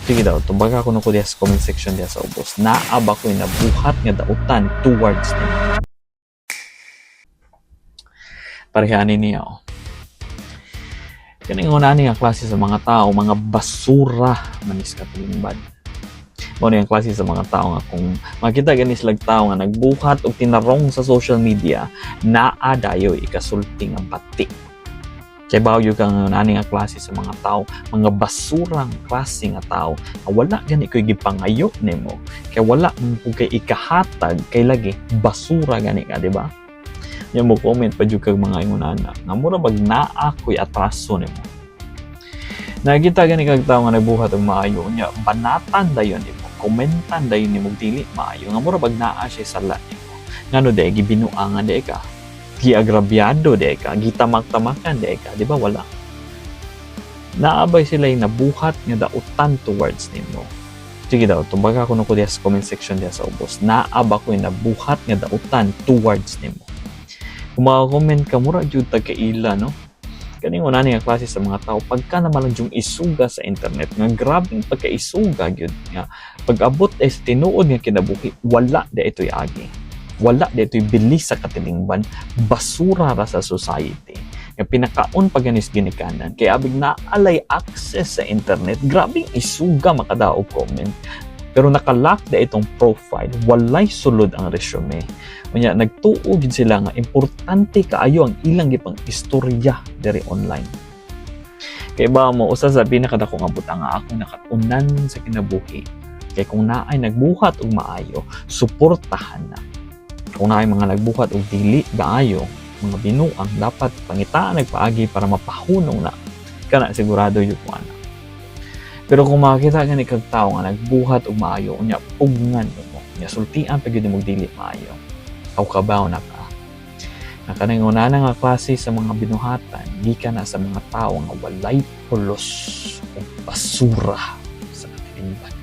Sige daw, tubaga kuno ko diya sa comment section diya sa ubos. Naa ba ko'y nabuhat nga dautan towards nimo? Parehani niya, oh. Kaning una nga klase sa mga tao, mga basura manis katilingban. Mao ni ang klase sa mga tao nga kung makita gani sila tao nga nagbuhat og tinarong sa social media, naa dayoy ikasulti nga bati. Kay bawo ka nga ani nga klase sa mga tao, mga basurang klase nga tao, nga wala gani ko'y gipangayo nimo. Kay wala man pud kay ikahatag, kay lagi basura gani ka, di ba? Nya mo comment pa jud kag mga ingon ana nga mura bag naa ko'y atraso nimo. Nakita gani kag tao nga nagbuhat og maayo, nya banatan dayon nimo, komentan dayon nimo dili maayo, nga mura bag naa siya sala nimo. Ngano diay gibinuangan diay ka? Giagrabyado diay ka, gitamak-tamakan diay ka, di ba wala? Naa bay sila yung nabuhat nga dautan towards nimo? Sige daw, tubaga kuno ko diya sa comment section diya sa ubos. Naa ba ko'y nabuhat nga dautan towards nimo? Kung maka-comment ka, mura jud tag kaila, no? Kaning una nga klase sa mga tao, pagka naman lang yung isuga sa internet, nga grabing pagkaisuga gyud nga pag-abot ay sa tinuod nga kinabuhi, wala diay ito'y agi. Wala diay ito'y bilis sa katilingban, basura ra sa society. Nga pinakaon pa ganis ginikanan, kay abig naalay access sa internet, grabing isuga makadaog comment. Pero naka-lock na itong profile, walay sulod ang resume. Unya nagtuo gid sila nga importante kaayo ang ilang gipang istorya diri online. Kay ba mo, usa sa pinakadako nga butang nga ako nakatunan sa kinabuhi. Kay kung naay nagbuhat og maayo, suportahan na. Kung naay mga nagbuhat og dili maayo, mga binuang, dapat pangitaan nagpaagi para mapahunong na. Kana sigurado yun ko ana. Pero kung makakita gani kag tao nga nagbuhat og maayo, unya pugnan mo, nya sultian pa gyud mo dili maayo. Aw kabaw na ka. Na kanang una nga klase sa mga binuhatan, gikan na sa mga tao nga walay pulos o basura sa katilingban.